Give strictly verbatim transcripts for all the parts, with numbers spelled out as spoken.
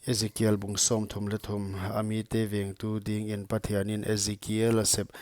Ezekiel bung sawmthum leh thum. A mite vengtu dingin Pathianin Ezekiel a sep.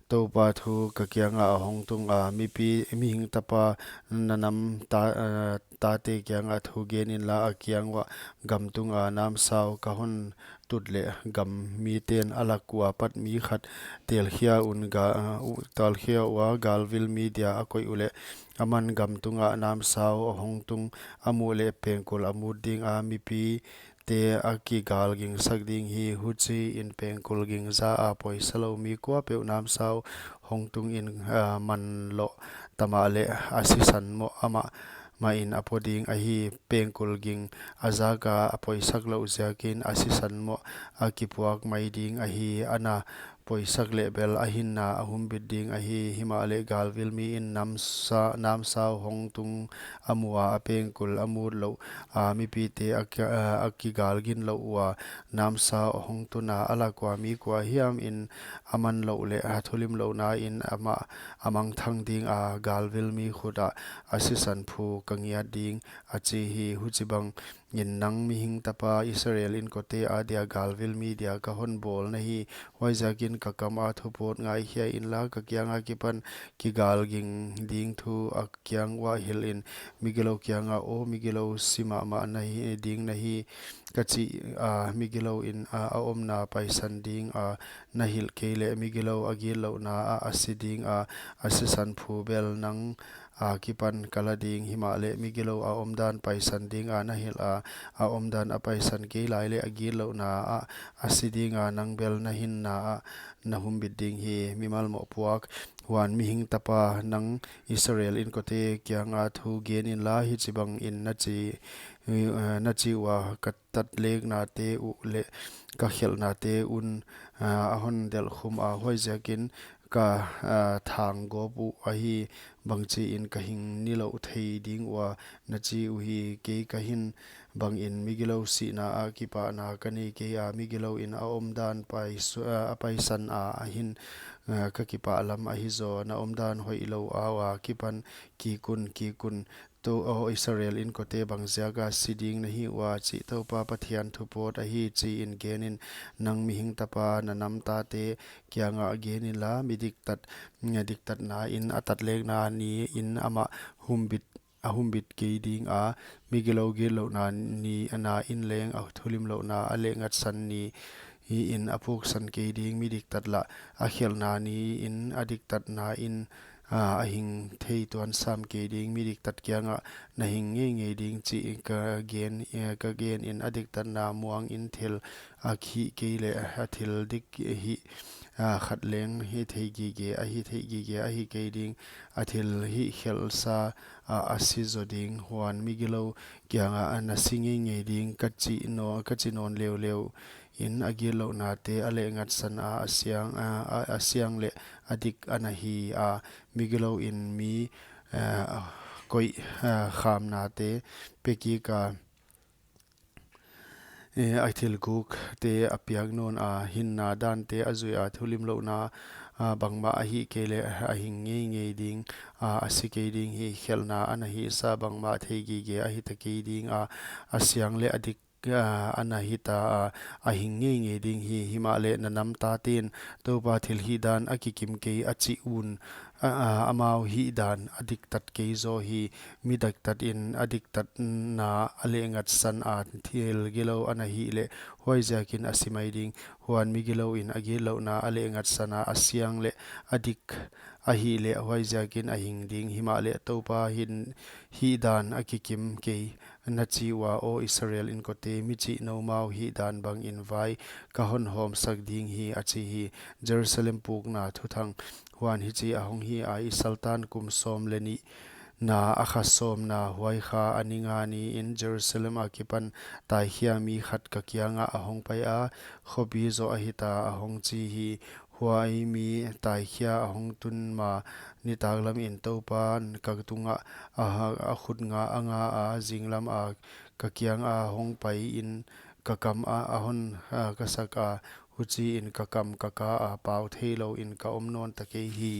Toupa thu ka kianga a hong tunga, mipi, mihing tapa, na nam ta, eh, tate kianga thu gen inla, a kiang uah gam tunga namsau ka hon tut leh gam miten a lak ua pat mi khat telkhia un ga, uh, telkhia ua galvil mi dia a koih uleh, aman gam tunga namsau a hong tung a muh leh pengkul a mut dinga, mipite a kigalging sak ding hi. Huchiin pengkul gingza a poisa lou mi kuapeuh namsau hong tungin, ah, man loh ta mahleh a sisan moh amah mahin a pua ding ahi. Pengkul ging a zaka a poisak louh ziakin a sisan moh a kipuak mai ding ahi. Ana poisak leh bel a hinna a humbit ding ahi. Himahleh galvil miin namsa-, namsau hong tung a mu a, a pengkul a mut louh a, mipite a ki-, a, a kigalgin louh ua namsau a hong tuna, a lak ua mi kua hiamin a man louh leh a thulimlouhna in amah a mangthang dinga, galvil mi khut ah a sisan phu ka ngiat ding, a chi hi. Huchibangin nang mihing tapa, Israel inkote adia galvil mi dia ka hon bawl na hi. Huaiziakin ka kama thupawt ngaikhia inla, ka kiang akipan kigalging ding thu a kiang uah hilhin, migilou kianga, aw migilou, si mahmah na hi, ding na hi, ka chi a, migilouin a, a omna paisan dinga, na hilh kei leh migilou a gitlouhna ah a si dinga, a sisan phu bel nang akipan ka la ding. Himahleh migilou a omdan paisan dinga na hilh a, a omdan a paisan kei lai leh a gitlouhna ah a si dinga, nang bel na hinna ah na humbit ding hi. Mimal mohpuak. Huan mihing tapa, nang Israel inkote kianga thu gen inla, hichibangin na chi, eh, na chi ua, ka tatleknate uh leh ka khelhnate un, ah, a hon delhkhum a, huaiziakin ka, ah, thang gawp uh ahi, bangchiin ka hing nilouh thei ding ua, na chi uhi. Kei ka hin bangin migilou sihna ah kipahna ka nei kei a, migilouin a omdan paisu-, ah, a paisan a, a hin, ah, ka kipah lam ahi zaw. Na omdan hoihlou a ua kipan kik un, kik un. Tou, aw Israel inkote, bangziaka si ding na hi ua, chih Toupa Pathian thupawt ahi, chiin genin. Nang mihing tapa, na nam tate kianga gen inla, mi diktat, diktatna in a tatlekna niin amah humbit, a humbit kei dinga, migilou gitlouhna ni, na in leng a thulimlouhna a lehngatsan ni, hi in a puksan kei ding. Mi diktat lah a khelhna niin a diktatna in, ah, a hing thei tuan sam kei ding. Mi diktat kiangah na hing ngeingei ding chih ka gen, eh, ka genin a diktatna muangin thil a hih kei leh a thil dik hih, ah, khat leng hi thei gige, a hih thei gige ahi kei ding. A thil hih khelhsa, ah, a si zaw ding. Huan migilou kiangah na si ngeingei ding, ka chi naw-, ka chi nawn leuleu in a gitlouhnate a lehngatsan a, a siang, a, a, a siang leh a dik ana hi a. Migilouin mi, eh, koih, eh, khamnate pe kik a, eh, a thil gukte a piak nawn a, hinna dante a zui a, thulimlouhna, ah, bangmah a hih kei leh a hing ngeingei ding, ah, a si kei ding hi. Khelhna ana hihsa bangmah thei gige ahi ta kei ding a, a siang leh a dik ah, ana hita a, a hing ngeingei ding hi. Himahleh na nam taten Toupa thilhihdan a kikim kei a chih un, a, a, amau hihdan a diktat kei zaw hi. Mi diktatin a diktatna a lehngatsan a, thil gilou ana hih leh, huaiziakin a si mai ding. Huan migilouin a gitlouhna a lehngatsan a, a siang leh a dik a hih leh, huaiziakin a hing ding. Himahleh Toupa hin hihdan a kikim kei, na chi ua, aw Israel inkote, mi chih noumau hihdan bangin vai ka hon hawmsak ding hi, a chi hi. Jerusalem pukna thuthang. Huan hichi a hong hi a, i saltan kum sawm leh nihna a kha sawmna, huai kha a ni nga niin Jerusalem akipan taikhia mi khat ka kiangah a hong pai a, khopi zaw a hita, a hong chi hi. Huai mi taikhia a hong tun ma, nitaklamin Toupan ka tungah a ha-, a khut nga a nga a, zinglam a ka kianga hong paiin ka kam a, a hon, a, ka sak a, huchiin ka kam ka ka a, pau theilouin ka om nawn ta kei hi.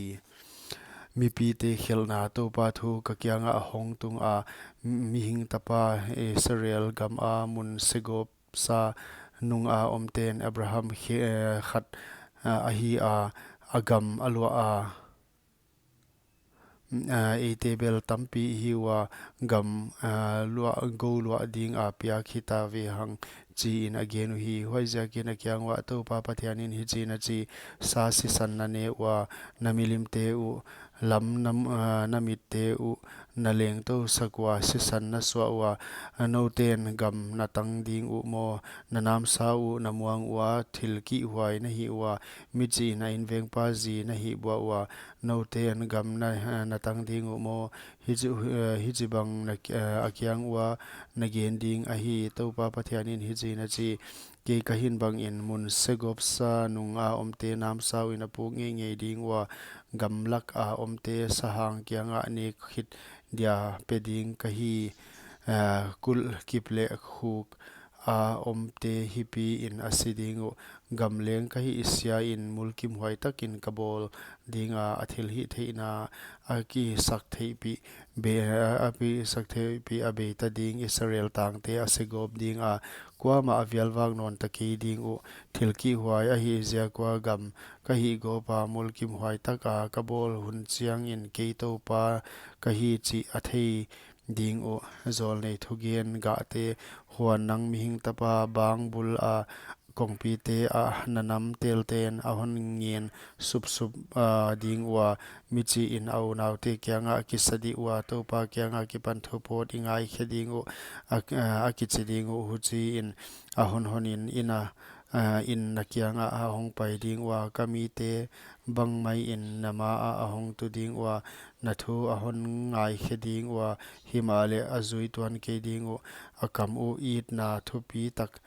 Mipite khelhna. Toupa thu ka kiangah a hong tung a, mihing tapa, Israel gama mun segawp Segopsa nunga omten Abraham khe-, eh, khat, ah, ahi a, a gam a luah a. Ah, eite bel tampi i hi ua, gam, ah, luah, gou luah dinga piak hita ve hang, chiin a gen uhi. Huaiziakin a kiang uah Toupa Pathianin hichiin a chi: Sa sisan na ne ua, na milimte uh lam na, ah, na mitte uh na lengtou sak ua, sisan na suah ua, nouten gam na tang ding uh maw? Na namsau uh na muang ua, thil kihhuai na hih ua, michiin a invengpa zi na hih buah ua, nouten gam na, ah, na tang ding uh maw? Hichi, eh, hichibang na, eh, a kiang ua na gen ding ahi. Toupa Pathianin hichiin a chi: Kei ka hih bangin mun Segopsa nunga omte namsauin a puk ngeingei ding ua, gamlaka omte sahang kiangah nek khit dia pe ding ka hi. Eh, kulh kip leh khuk a omte hipiin a si ding uh. Gam leng ka hihsiain mulkimhuai takin ka bawl dinga, a thilhihtheihna a kisak theihpih be-, a kisak theihpih a beita ding Israel tangte a segawp dinga, kuamah a vialvak nawnta kei ding uh. Thil kihhuai ahih ziak ua gam ka hihgawpa mulkimhuai taka ka bawl hun chiangin kei Toupa ka hi chih a thei ding uh. Zawlnei thugen gahte, huan nang mihing tapa, bang bula kongpite ah na nam telten a hon ngen supsup, ah, ding ua, michiin a unaute kiangah a kisa dih ua, Toupa kianga kipan thupawt i ngaikhe ding uh, a, a kichi ding uh. Huchiin a honhonin ina, ah, in na kiangah a hongpai ding ua, ka mite bangmaiin na maah a hongtu ding ua, na thu a hon ngaikhe ding ua, himahleh a zui tuan kei ding uh. A kam uh itna thupitak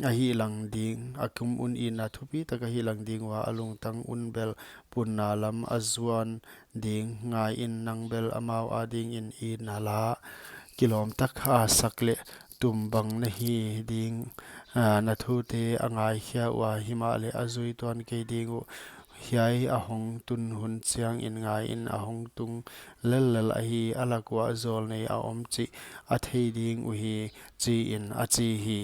a hihlang ding, a kam un itna thupitak a hihlang ding ua, a lungtang un bel punna lam a zuan ding. Ngaiin, nang bel amau adingin itna la kilawmtak a sak leh tum bang na hi ding. Ah, na thute a ngaikhia ua, himahleh a zui tuan kei ding uh. Hiai a hongtun hun chiangin ngaiin, a hongtung lellel ahi, a lak uah zawlnei a om chih a thei ding uhi, chiin a chi hi.